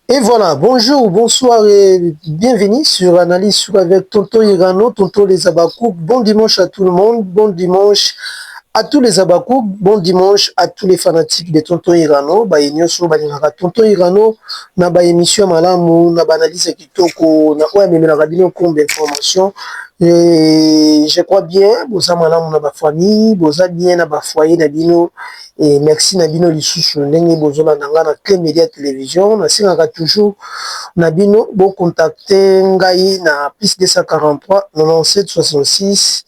Et voilà, bonjour, bonsoir et bienvenue sur Analyse sur avec Tonton Irano, Tonton les Abakouk. Bon dimanche à tout le monde, bon dimanche à tous les Abakouk, bon dimanche à tous les fanatiques de Tonton Irano. Ba nyonso balingaka Tonton Irano na ba émission malamu, na ba analyse kitoko, na oyo amemelaka bino kombe information. Et je crois bien, boza malamu na ba famille, boza bien na ba foyer na bino. Et merci na bino lisusu ndenge bozolanda nga na Clé Média Télévision. Nasengaka toujours na bino bocontacte ngai na +243 97 66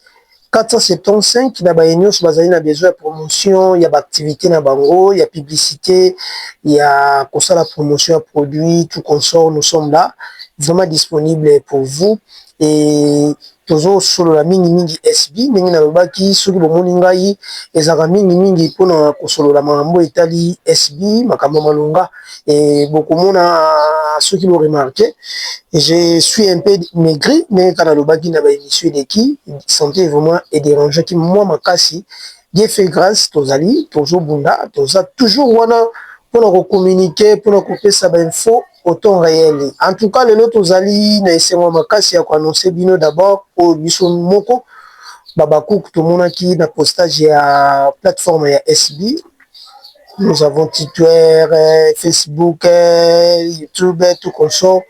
475 na baye nyonso bazali na besoin ya promotion ya baactivité na bango, ya publicité, ya kosala promotion ya produit, tout consort. Nous sommes là, vraiment disponible pour vous. Et tozosolola mingimingi SB. Ndenge nalobaki, soki bomoni ngai, ezalaka mingimingi mpona kosolola makambo etali SB, makambo malonga. E bokomona, soki boremarquer, je suis un peu maigri. Ndenge kaka nalobaki na baémission eleki, santé vraiment edérangeaki mwa makasi. Dieu fait grâce, tozali, tozobunda, toza toujours wana mpona kocommuniquer, mpona kopesa bainfo au temps réel. En tout cas, lelo tozali na esengo makasi ya koannoncer bino d'abord oyo biso moko babakuku tomonaki na postage ya plateforme ya SB. Nous avons Twitter, Facebook, YouTube, tout consort.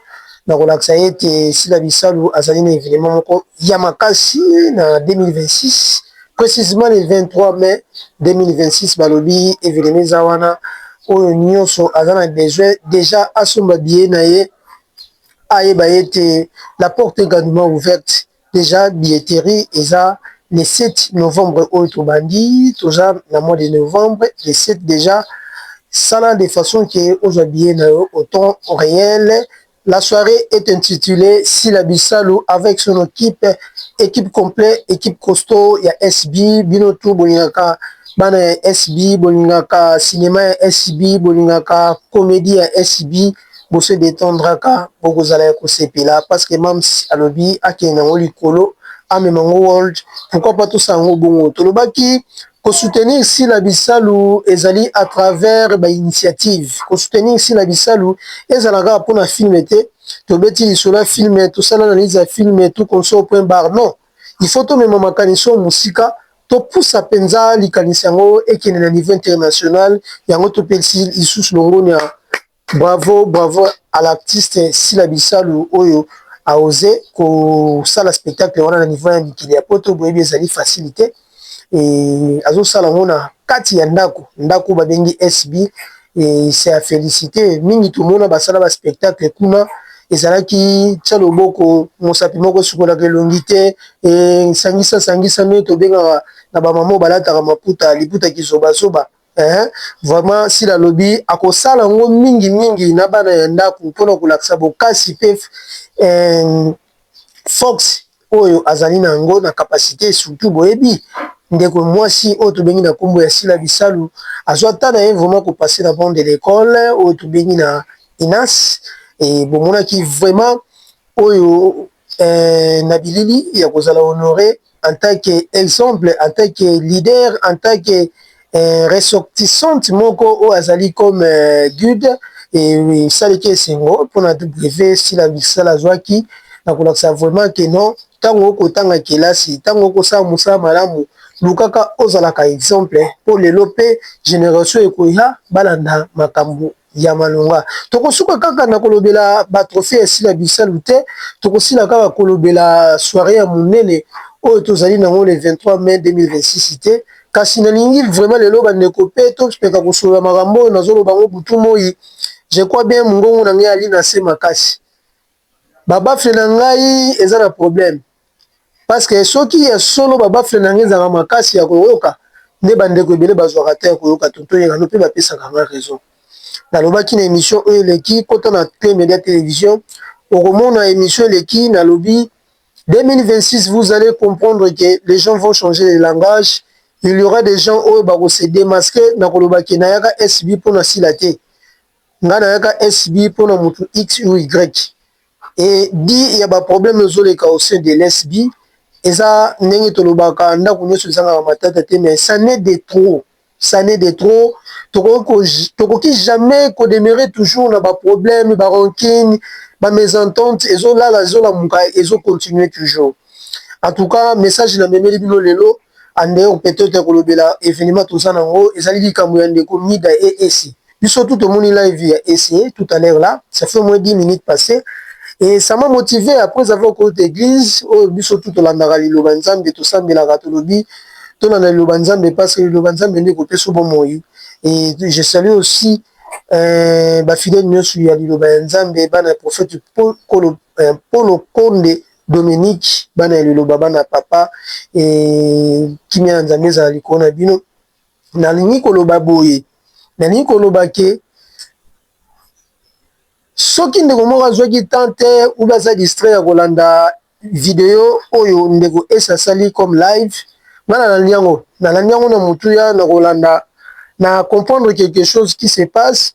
Na kolakisa ete Sila Bisalu azali na événement moko ya makasi na 2026, précisément le 23 mai 2026. Balobi événement eza wana, oyo nyonso aza na besoin déjà asomba billet na ye, ayeba ete la porte est grandement ouverte. Déjà billetterie eza le 7 novembre oyo tobandi, toza na mois de novembre, le 7 déjà. Sala de façon ke ozwa billet na yo au temps réel. La soirée est intitulée Sila Bisalu avec son équipe, équipe complète, équipe costaud ya SB. Bino tout bolingaka bana ya SB, bolingaka cinéma ya SB, bolingaka comédie ya SB, bose détendraka, bokozala ya kosepela, parce que Mams alobi akende yango likolo, amema yango world. Pourquoi pas tosala yango bongo? Tolobaki kosoutenir Sila Bisalu ezali à travers bainitiative. Kosoutenir Sila Bisalu ezala kaka mpona film te. Tobeti lisolo ya film, tosala analyse ya film, tout consort, point barre. Non, il faut tomema makanisi oyo mosika, topusa mpenza likanisi yango ekende na niveau international. Yango topesi lisusu longoni ya bravo, bravo à l'artiste Sila Bisalu oyo aose kosala spectacle wana na niveau ya mikili ya Poto. Boyebi, ezali facilité e azosala yango na kati ya ndako, ndako babengi SB, et c'est à féliciter mingi. Tomona basala baspectacle kuna, ezalaki tia loboko, mosapi moko esukolaka elongi te, esangisa sangisa, nde tobengaka na bamama balataka maputa, liputa kizobazoba. Vraiment, Sila alobi akosala yango mingimingi na bana ya ndako mpona kolakisa bokasi mpe force oyo azali na yango na capacité. Surtout boyebi, ndeko mwasi oyo tobengi na nkombo ya Sila Bisalu azwa ta na ye vraiment kopasser na banc de l'école oyo tobengi na INAS. E bomonaki vraiment oyo na bilili ya kozala honoré en tant que exemple, en tant que leader, en tant que ressortissante moko oyo azali comme guide. Esalaki esengo mpona W Sila Bisalu azwaki na kolakisa vraiment ke non, ntango okotanga kelasi, ntango okosala mosala malamu, lukaka ozalaka exemple, mpo lelo mpe génération ekoya balanda makambo ya malonga. Tokosuka kaka na kolobela batrophée ya Sila Bisalu te, tokosila kaka kolobela soirée ya monene oyo tozali nango le 23 mai 2026 te. Kasi nalingi vraiment lelo, bandeko, mpe topeka kosolola makambo oyo nazoloba yango butu moi. Je crois bien, mongongo na ngai ali na se makasi, babaffle na ngai eza na problème, parce que soki ya solo babaffle na ngai ezalaka makasi ya koyoka, nde bandeko ebele bazwaka te ya koyoka Tonton Irano mpe bapesaka nga raison. Nalobaki na émission oyo eleki, kota na Clé Média Télévision, okomona émission eleki, nalobi 2026, vous allez comprendre que les gens vont changer de langage. Il y aura des gens oyo bakose démasquer na kolobaki nayaka SB mpona Sila te, ngai nayaka SB mpona motu X ou Y. Et di ya baproblème ezoleka au sein de l'SB, eza ndenge tolobaka, ndako nyonso ezangaka matata te, mais ça n'est de trop. Ça n'est de trop. Tokoki jamais kodemeurer toujours na baproblème, barancune, bamésentente ezolala, ezolamuka, ezocontinue toujours. En tout cas, message namemeli bino lelo, en dehors peut-être kolobela événement toza nango, ezali likambo ya ndeko Mida e Esi. Biso tout tomoni live ya Esi tout à l'heure là, ça fait au moins 10 minutes passées, et ça m'a motivé après avoir côté église oyo biso tout tolandaka liloba Nzambe, tosambelaka, tolobi tolanda liloba Nzambe, parce que liloba Nzambe nde kopesa bomoi. Et je salue aussi bafidèle nyonso ya liloba ya Nzambe, bana ya prophète Polo Konde Dominique, bana ya liloba, bana ya papa. E kimia ya Nzambe ezala likolo na bino. Nalingi koloba boye, nalingi koloba ke soki ndeko moko azwaki temps te ou aza distrait ya kolanda video oyo ndeko Esi asali comme live, nga nalandi yango, nalandi yango na motuya na kolanda na comprendre quelque chose qui se passe.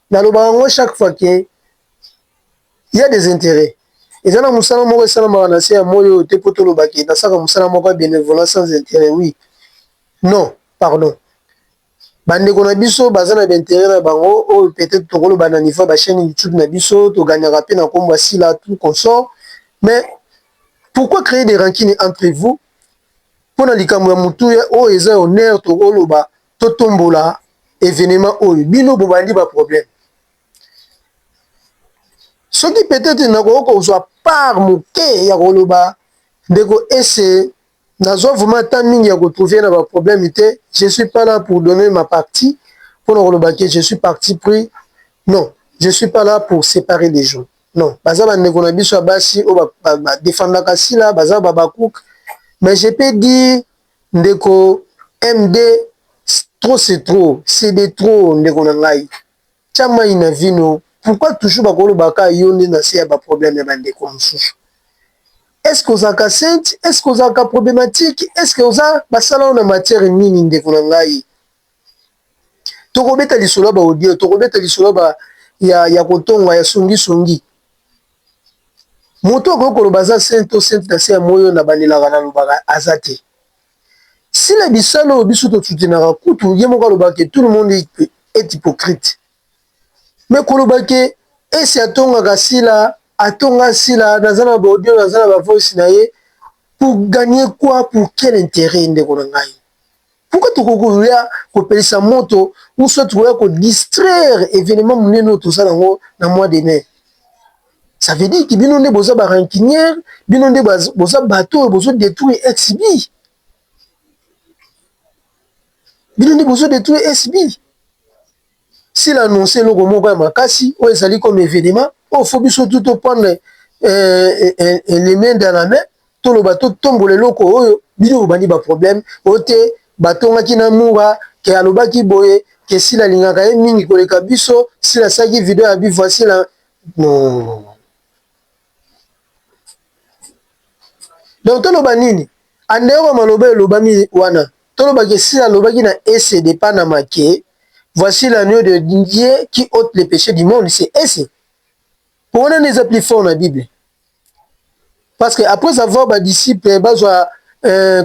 Nalobaka yango chaque fois ke y a des intérêts. Eza na mosala moko esalamaka na se ya moi oyo te mpo tolobaki nasalaka mosala moko ya bénévolat sans intérêt. Oui, non, pardon, bandeko na biso baza na baintérêt na bango oyo peut-être tokoloba na niveau ya bachaîne YouTube na biso, togagnaka mpe na nkombo ya Sila, tout consort. Mais pourquoi créer des rancunes entre vous mpona likambo ya motuya oyo eza honneur? Tokoloba totombola événement oyo, bino bobandi baproblème. Soki peut-être nakoki kozwa part moke ya koloba, ndeko Ese, nazwa vraiment temps mingi ya kotrouver na baproblème te. Je suis pas là pour donner ma partie, mpona koloba ke je suis parti pris. Non, je suis pas là pour séparer les gens, non. Baza bandeko na biso ya basi oyo badefendaka Sila, baza babakuka. Mais je peux dire, ndeko MD, trop c'est trop, c'est de trop. Ndeko na ngai, tia mai na vino. Pourquoi toujours bakolobaka yo nde na se ya baproblème ya bandeko mosusu? Est ce que ozalaka sainte? Est ce que ozalaka problématique? Est ce que oza basala oyo na matière nini? Ndeko na ngai, tokobeta lisolo ya baaudio, tokobeta lisolo ya kotonga ya songisongi. Moto akoki koloba aza sainte to sainte na se ya moi oyo, na bandelaka, nalobaka aza te. Sila bisalo oyo biso tosutenaka kutu, ye moko alobaka tout le monde est hypocrite. Mais koloba ke Esi atongaka Sila, atonga Sila, naza na baaudio, naza na bavoice na ye, pour gagner quoi? Pour quel intérêt? Ndeko na ngai, pourquoi tokoki koya kopelisa moto ou soit tokoya kodistraire événement monene oyo toza nango na mois de mai? Ça veut dire ke bino nde boza barancunière, bino nde boza bato oyo bozodétruire SB, bino nde bozodétruire SB. S'il annonce eloko moko ya makasi oyo ezali comme événement oyo, faut biso tu toprendre les mains dans la main, toloba totombola eloko oyo. Bino bobandi baproblème oyo te. Batongaki na Mura ke alobaki boye ke Sila alingaka ye mingi koleka biso. Sila asalaki video ya bi voici la non. Donc toloba nini andeyoko maloba elobami wana? Tolobaki Sila alobaki na Ese de Panama ke voici l'agneau de Dieu qui ôte le péché du monde, c'est Ese. Po wana nde eza plus fort na Bible, parce que après avoir badisciple bazwa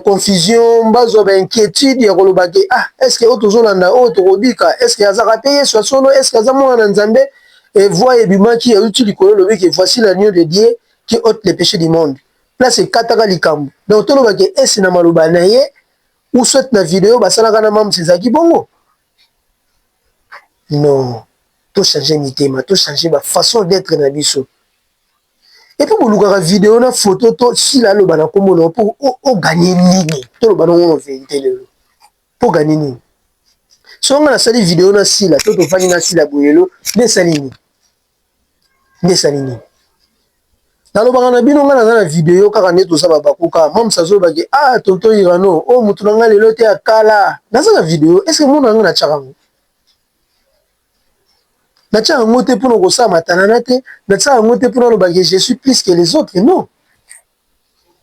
confusion, bazwa bainquiétude ya koloba ke ah, est ce que oyo tozolanda oyo tokobika? Est ce que azalaka mpe Yesu ya solo? Est ce que aza mwana na Nzambe? E voix ebimaki, euti likolo, elobi ke voici l'agneau de Dieu qui ôte le péché du monde. Place ekataka likambo. Donc toloba ke Ese na maloba na ye ou soit na video basalaka na Mamsi ezalaki bongo? Non, tochange mitema, tochange bafaçon d'être na biso. Et puis bolukaka video na photo to Sila aloba na nkombo na yo mpo oganye nini? Toloba nango na verité lelo, mpo oganye nini? Soki nga nasali video na Sila to tofandi na Sila boye lelo, nde esali nini? Nde esali nini? Nalobaka na bino, nga naza na video kaka nde toza babakuka. Mamsa azolobaki ah, tonton Irano oyo motu na ngai lelo te ya kala. Naza na video, est ce que mona nga natiaka yango? Natia yango te mpona kosala matalana te, natia yango te mpona alobaki je suis plus que les autres, non.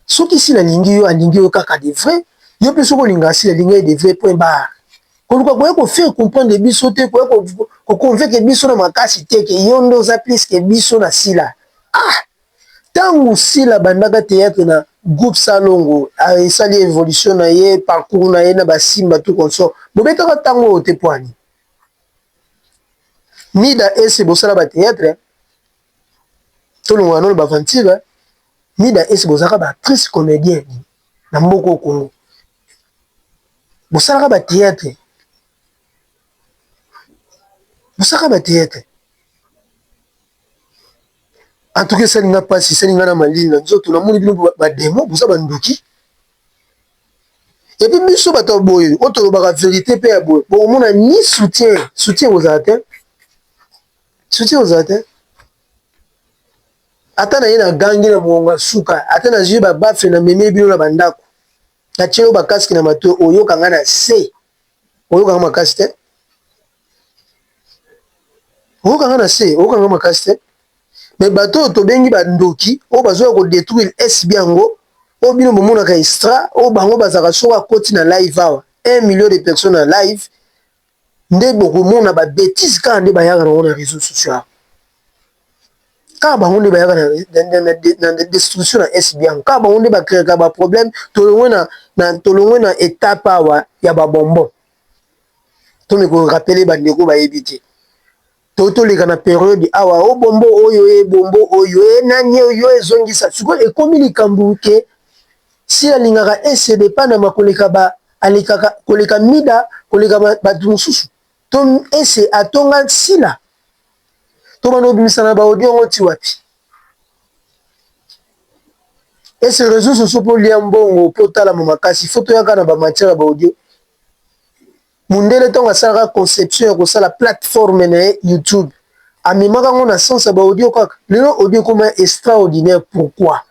Soki Sila alingi yo, alingi yo kaka de vrai. Yo mpe soki olingaka Sila, alingi ye de vrai, point barre. Koluka koya kofaire comprendre biso te, koya koconvaincre biso na makasi te ke yo nde oza plus que biso na Sila. Ah, ntango Sila bandaka théâtre na Groupe Salongo esali évolution na ye, parcours na ye na basimba tout consort, bobetaka ntango oyo te. Poani Mida ese bosala bathéâtre, tolongola nano baventure. Mida ese bozalaka baactrice comédien na mboka o Congo, bosalaka bathéâtre, bosalaka bathéâtre. En tout cas, esali nga mpasi, esali nga na malili na nzoto. Namoni bino bademo, boza bandoki. Et puis biso bato ya boye oyo tolobaka vérité mpe ya boye, bokomona ni soutien, soutien kozala te, soutien kozala te. Ata na ye na gangi na mongongo ya suka, ata nazwi babaffle, na memi bino na bandako, natie yo bacasque na matoi, oyoka nga na se, oyokanga makasi te, oyokanga na se, oyokanga makasi te. Mais bato oyo tobengi bandoki, oyo bazoya kodétruire SB yango, oyo bino bomonaka extra, oyo bango bazalaka, soki akoti na live awa, 1 million de personnes na live, nde bokomona babêtises kaka nde bayaka nango na réseau social. Kaka bango nde bayaka na destruction na SB yango, kaka bango nde bacréaka baproblème. Tolongwe na étape awa ya babonbon. Tomi korappeler bandeko bayebi te, to toleka na période awa o bombo oyo e bombo oyo e nani oyo ezongisa. Sikoyo ekomi likambo ke si alingaka ese depanama koleka ba alekaka, koleka Mida, koleka bato mosusu, to ese atonga Sila. To bana obimisa na baaudio yango ti wapi? Ese réseau sociaux mpo lia mbongo, mpo otalama makasi, faut toyaka na bamatière ya baaudio. Mundele ntango asalaka conception ya kosala plateforme na ye YouTube, amemaka yango na sens ya baaudio. Kaka lelo audio ekoma extraordinaire. Pourquoi?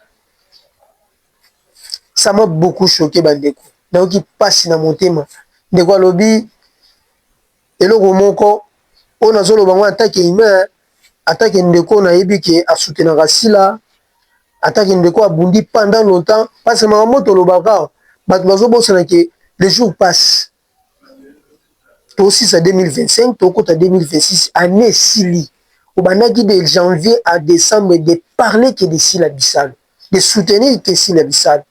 Ça m'a beaucoup choqué, bandeko. Nayoki mpasi na motema. Ndeko alobi eloko moko oyo nazoloba ngo en tant que humain, en tant que ndeko nayebi ke asoutenaka Sila, en tant que ndeko abundi pendant longtemps, parce que makambo tolobaka, bato bazobosana ke le jour passe. Tosisa 2025, tokota 2026, année esili. Obandaki de janvier à décembre de parler que de Sila Bisalo, de soutenir que Sila Bisalo.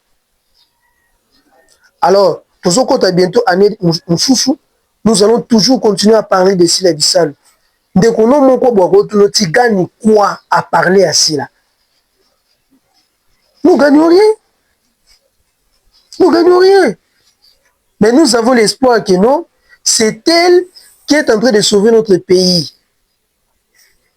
Alors tozokota bientôt année mosusu, nous allons toujours continuer à parler de Sila Bisalo. Ndeko no moko bwako tu gagnes quoi à parler à Sila? Nous gagnons rien, nous gagnons rien. Mais nous avons l'espoir que non, c'est elle qui est en train de sauver notre pays.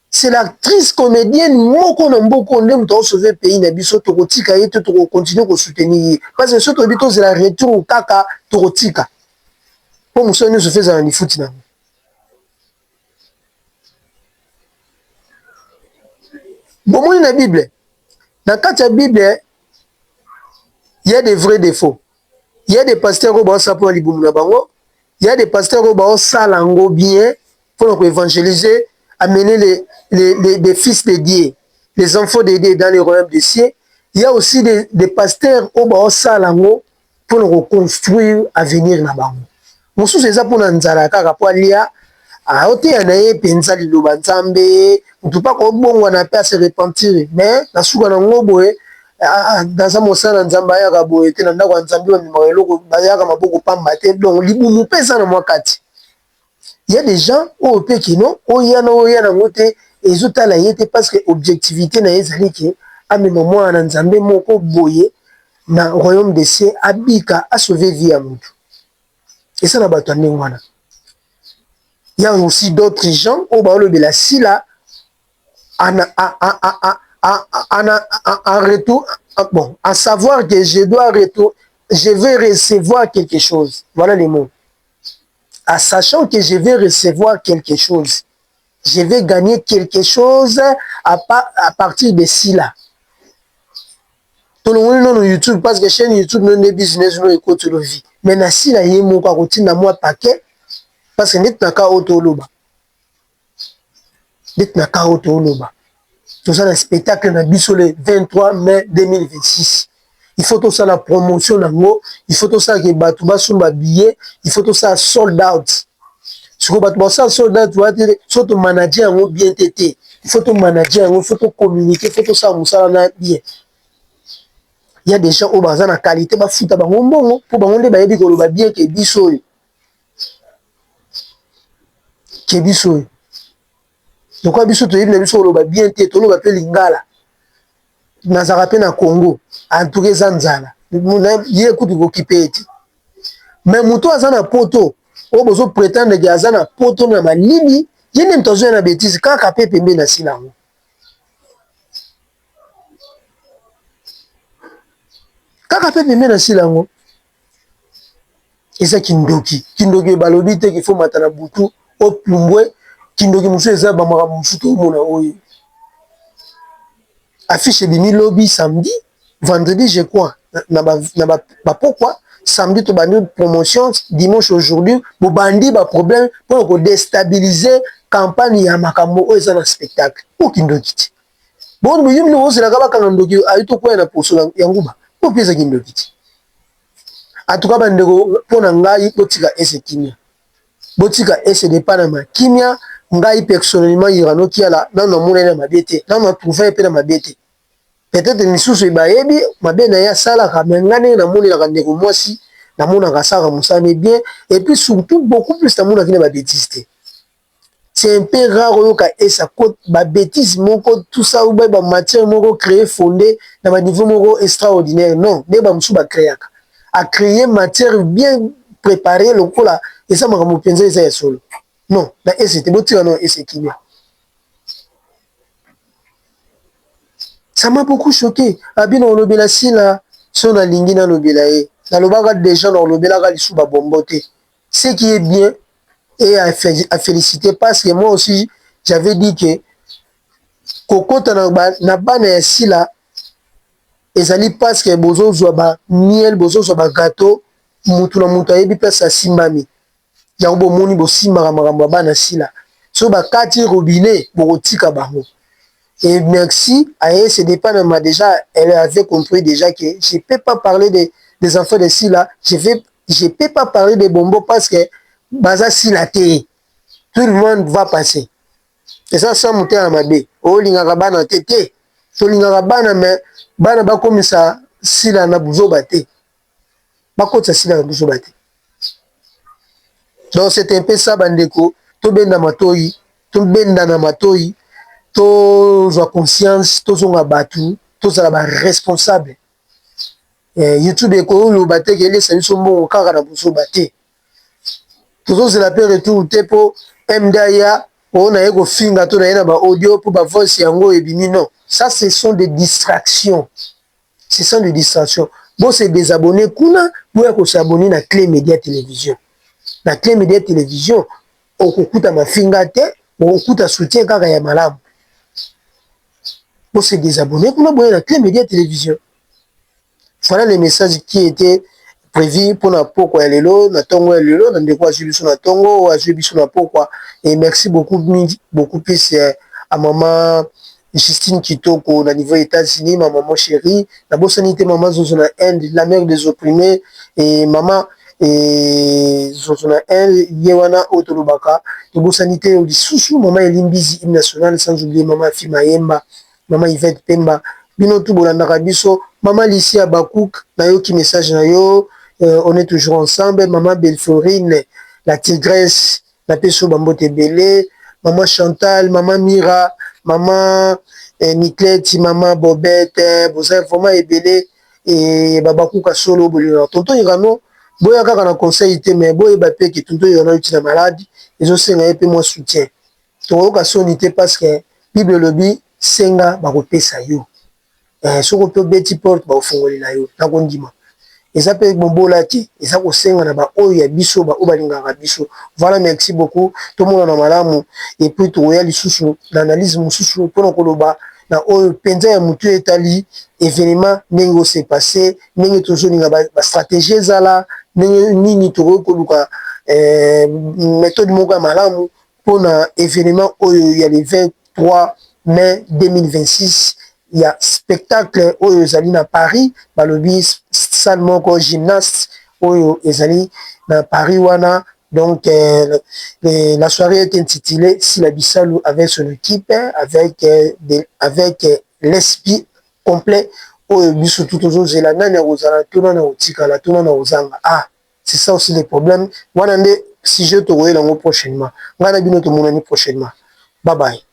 C'est l'actrice comédienne moko na mboka nde moto aosauve pays na biso. Tokotika ye te, tokocontinue kosoutenir ye, parce que soki toyebi tozela retour kaka, tokotika, mpo mosala nyonso fe ezala na lifuti nango. Bomoni na Bible, na kati ya Bible, y a des vrais défauts. Y a des pasteurs oyo baosala mpona libumu na bango, y a des pasteurs oyo baosala yango bien mpona koévangéliser, amener les fils de Dieu, les enfants de Dieu dans le royaume des cieux. Il y a aussi des pasteurs oyo baosala yango mpona koconstruire avenir na bango. Mosusu eza mpona nzala kaka, mpo alia, aoteya na ye mpenza liloba Nzambe, motu mpa kobongwana mpe ase repentir. Mais na suka nango boye, naza mosala na Nzambe, ayaka boye te na ndako ya Nzambe, bamemaka eloko, bayaka maboko pamba te. Donc libumu mpe eza na mwa kati. Y a des gens oyo mpe kino oya na oya nango te, ezotala ye te, parce que objectivité na ye ezali ke amema mwana na Nzambe moko boye na royaume des cieux, abika, asauve vie ya motu. Eza na bato ya ndenge wana. Y a aussi d'autres gens oyo baolobela Sila en, en, en, en, en retour, bon, à savoir que je dois retour, je vais recevoir quelque chose. Voilà les mots. En sachant que je vais recevoir quelque chose, je vais gagner quelque chose à partir de Sila. Tolongoli nono YouTube, parce que chaîne YouTube no nde business no ekotelo vie. Mais na Sila ye moko akotinda mwa paquet, parce que ndeti na ka oyo toloba, ndeti na ka oyo toloba, toza na spectacle na biso le 23 mai 2026. Il faut tosala promotion nango, il faut tosalaka bato basomba billet, il faut tosala sold out. Sikoyo bato basala sold out wana te so tomanage yango bien te te. Il faut tomanage yango, il faut tocommuniquer, il faut tosala mosala na bien. Ya des gens oyo baza na qualité, bafuta bango mbongo mpo bango nde bayebi koloba bien ke biso oyo, ke biso oyo. Lokola biso toyebi na biso koloba bien te, toloba mpe lingala, nazalaka mpe na Congo, en tout cas eza nzala ye kutu kokipe ye te. Mais moto aza na poto oyo bozo prétendre ke aza na poto na malili, ye nde moto azoya na bêtise kaka mpe pembeni na sila yango. Kaka mpe pembeni na sila yango eza kindoki. Kindoki balobi te qu'il faut mata na butu opumbwe. Kindoki mosusu eza bamakambo mosusu toomona oyo. Affiche ebimi lobi samedi, vendredi je crois, na bapokwa ba samedi tobandi promotion, dimanche aujourd'hui bobandi baproblème mpona kodestabilize campagne ya makambo oyo eza na spectacle. Oyo kindoki te. Bon, yo mino ozelaka bakanga ndoki ayi tokwea na poso ya nguba, oyo mpe eza kindoki te. En tout cas bandeko, mpo na ngai botika ese kimia, botika ese depanama kimia. Ngai personnellement Irano Kiala, nano namonani na mabe te, nano na trouve mpe na mabe te. Peut-être misusu bayebi mabe na ye asalaka, mais ngai ndenge namonelaka ndeko mwasi, namonaka asalaka mosala ne bien, et puis surtout beaucoup plus namonaki na babêtise te. C'est un peu rare oyoka esa babêtise moko, tout ça, ou ba matière moko créé fondé na baniveau moko extraordinaire. Non, nde bamosusu bacréaka, acréer matière bien préparé lokola eza makambo mpenza eza ya solo. Non, na ese te, botika no ese kimia. Ça m'a beaucoup choqué. Abino olobela sila so nalingi nalobela ye, nalobaka déjà, nalobelaka lisusu babombo te. Ce qui est bien et à féliciter, parce que moi aussi j'avais dit que kokota na bana ya sila ezali parce que bozozwa ba miel, bozozwa ba gâteau, mutu na mutu ayebi place asimbami yango. Bomoni, bosimbaka makambo ya bana sila, so bakati robinet bokotika bango. Et merci à elle, ce n'est pas déjà, elle avait compris déjà que je peux pas parler des enfants de Sila, je peux pas parler des bonbons parce que baza Sila te, tout le monde va passer. Eza sa motema mabe, olingaka bana te te, tolingaka bana, mais bana bakomisa Sila na buzoba te, bakotisa Sila na buzoba te. Donc c'est un peu ça bandeko, tobenda matoi, tobenda na matoi, tozwa conscience, tozonga bato, tozala baresponsable. YouTube ekoloba te kelesa biso mbongo kaka na buzoba te. Tozozela mpe retour te mpo md aya oyo naye kofinga to naye na baaudio mpo bavoice yango ebimi. Non, ça ce sont des distractions, ce sont des distractions. Bo se désabonner kuna, boya kosabonner na Clé Média Télévision. Na Clé Média Télévision okokuta mafinga te, okokuta soutien kaka ya malamu. Bo se désabonner kuna, boya na Clé Média Télévision. Voilà le message qui était prévu mpona pokwa ya lelo, na ntongo ya lelo, na ndeko azwi biso na ntongo, oyo azwi biso na pokwa. Et merci beaucoup mingi, beaucoup plus à maman Justine Kitoko na niveau États-Unis, ma maman chérie. Nabosani te mama Zozo na Inde, la mère des opprimés, et mama et Zozo na Inde ye wana oyo tolobaka. Tobosani te lisusu mama Elimbizi, hymne national, sans oublier mama Fi Mayemba, mama Yvette Pemba, bino tu bolandaka biso. Mama Licia Bakouk, nayoki message na yo, on est toujours ensemble. Mama Belforine la tigresse, napesi yo bambote ebele. Mama Chantal, mama Mira, mama Niclette, mama Bobette, boza vraiment ebele. E babakuka solo bolingo tonton Irano, boya kaka na conseil te, mais boyeba mpe ke tonton Irano euti na maladi, ezosenga ye mpe mwa soutien. Tokoyoka soni te parce que Bible elobi senga bakopesa yo, soki mpe obeti porte bakofungolela yo. Nakondima eza mpe mobola te, eza kosenga na baoyo ya biso, baoyo balingaka biso. Voilà, merci beaucoup, tomonana malamu et puis tokoya lisusu na analyse mosusu mpona koloba na oyo mpenza ya motu etali événement, ndenge ose passe, ndenge tozolinga bastratégie ezala, ndenge nini tokoki koluka méthode moko ya malamu mpona événement oyo ya le 23 mai 2026 ya spectacle oyo ezali na Paris. Balobi salle moko gymnaste oyo ezali na Paris wana. Donc la soirée est intitulée Sila Bisalu avec son équipe, avec l'esprit complet. Oyo biso tu tozozela, nani akozala to nani akotikala to nani akozanga? Ah, c'est ça aussi le problème. Wana nde sujet tokoyela yango prochainement. Ngai na bino tomonani prochainement. Bye bye.